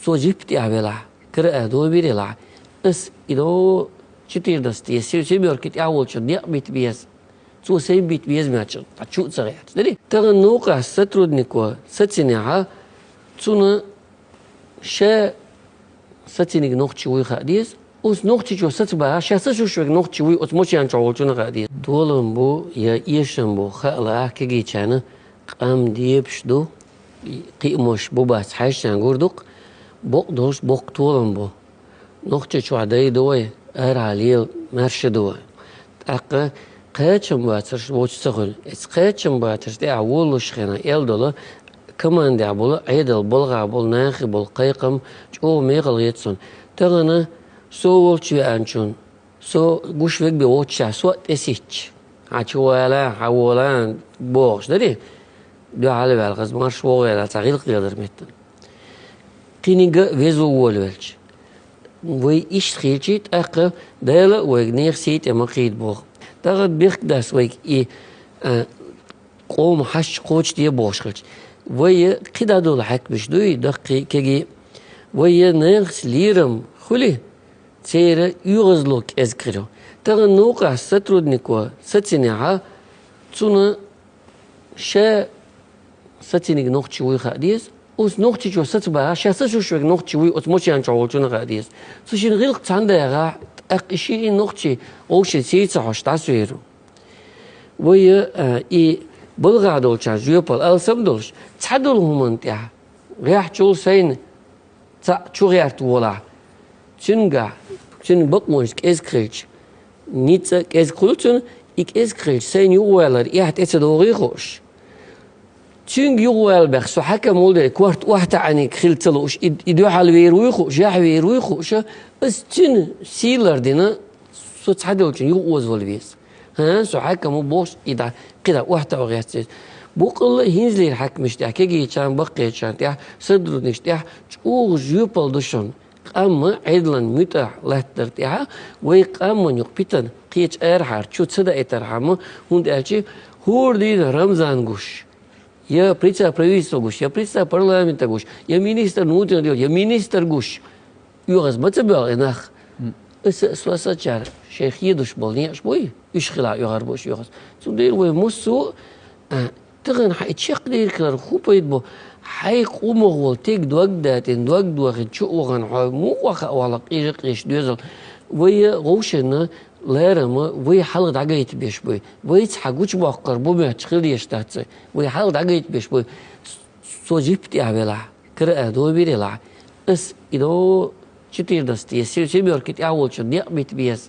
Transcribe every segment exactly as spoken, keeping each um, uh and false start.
Со джиппа тӀехь велахь, кара а добир елахь, ас и до четырнадцать, се-, семёрки тӀехь волчун некъ бита беза. Цо сайн бита беза мача, а чу а ца гӀерташ. Дали? Тахана новкъа сотруднико сацинехьа, цуна ша сациниг нохчи вуй хаа деза, ус нохчичо саца баха, ша са шуш вег нохчи вуй, оцу мочен чу волчуна хаа деза. Толам бу, я эшам бу, хаала ахь кегийчарна, къам дебаш ду, кхиамаш бу бац хьаьжчан гур дукха, бокъ долуш боккха толам бу. Нохча чохь дай ду вай, арахьа лела маьрша ду вай. ТӀаккха кхачам бацарш вочу ца хуьлу. Эца кхачам бацарш тӀехь волуш хенахь, эл долу, командехь болу, Ӏедал балгӀа болу, нахе болу кхайкхам чӀогӀа мехала гӀеца суна. Тахана со волчу веанчун, со гуш вегбе воцучахь, со а тӀеситча, хьан чу вала, хьан вола, бохуш дарий? Дуьхьал ваьлла хаза марш вогӀу вела, цхьа гӀиллакх гӀелара меттана. Кхинига веза волавелча. Вай иштта хилчий, тӀаккха Дала а вайга нехан сий тӀе ма кхийда боху. Тахана бехк дац вайга и, а, къоман хьашташ кхочушде бохуш хилча. Вай кхидӀа долу хьаькамаш дуй, даккхий, кегий. Вай нахаца лерам хуьлий, церан оьгӀазло кӀезиг хир ю. Тахана новкъахь сотруднико сацинехьа, цунна ша сациниг нохчи вуй хаа деза, ус нохчичо саца баха, ша са шуш вег нохчи вуй, оцу мочен чу волчунна хаа деза. Цу шина гӀиллакх цхьаьна дагӀахь, тӀаккха и шиъ нохчи вовшийн сий ца хьош дӀасавер ву. Вай, а, и балгӀа долчарна жоьпалла алсам долуш, цхьа долу хӀуманна тӀехь, гӀехьчул сайна цхьаъ чу гӀерта волахь, цуьнгахь, цуьнан бакъонаш кӀезиг хилча, ницкъ а кӀезиг хуьлу цуьнан, и кӀезиг хилча, сайна юкъавалар эхь тӀе ца догӀий хууш. Цуьнга юкъавала бех, со хьаькам волу дела, корта охьатаьӀаниг хила ца лууш, и, и дуьхьал вер вуй хууш, яхь вер вуй хууш, ас цуьнан сий лардина, со цхьадолчун юкъаозавала веза. ХӀан, со хьаькам ву бохуш, и дӀа, кхидӀа охьатаӀо гӀерташ. Букъалла а хӀинзалера хьаькамаш тӀехь, кегийчарна, баккхийчарна тӀехь, сотрудникаш тӀехь чӀогӀа жоьпалла ду шуна. Къам Ӏедалан муьтӀахь латтар тӀехь, вай къаман юкъа питана кхечу арахьара чу ца даийтархьама, хӀунда аьлча хӀора дийнахь Рамзан гуш, я председатель правительства гуш, я председатель парламента гуш, я министр внутренних дел, я министр гуш, оьгӀаз ма ца боьлху и нах. Аса а, со а, сацарчара шайн хедуш болу некъаш буй, уьш хила оьгӀар бу уьш оьгӀаз. Цундела вай массо а, а, тахана хьайн чекхдийрхилар хӀун пайда бу? Хьайн къумах волу тиг дог датина, дог дохина, чу а вахана, хьо муха ваха а вала къижа-къижа доьзал. Вай вовшенна ларама вай хьалха дӀагайта беш буй. Вайца хьан гучубоккхур бу моьттуш хила дезаш дац. Вай хьалха дӀагайта беш буй. Со джиппа тӀехь велахь, кара а добир елахь, ас и до четырнадцать, се-, семёрки тӀехь волчун некъ бита беза.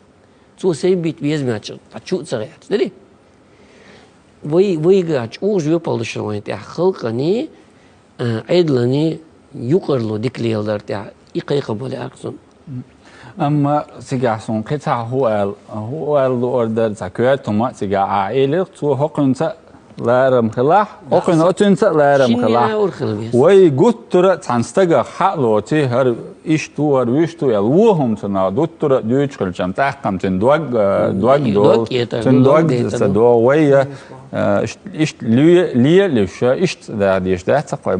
Цо сайн бита беза моьттуш, а чу а ца гӀерташ. Дали? Вай, вайга чӀогӀа жоьпалла ду шуна вайн тӀехь халкъаний, а, Ӏедаланий юкъарло дика леладар тӀехь. И кхайкхам бу лаьара суна. Амма цигахь суна кхин цхьа хӀун аьлла, хӀун аьлла луъур дара, цхьа коьрта хӀума а цигахь Ӏа элира, цо хӀокхуьнца а ларам хилахь, хӀокхуьнан оцуьнца а ларам хилахь. Вай гуттара а цхьана стагах хьа а лоций, хӀара иштта ву, хӀара вуьшта ву аьлла, вон хӀума цунах гуттара а дуьйцуш хилчам, тӀаккха-м цуьнан дог, а, дог долу, цуьнан дог ца догӀу. Вай, а, ишт-, иштта ле-, лелуш, иштта даха дезаш дац-кх вай.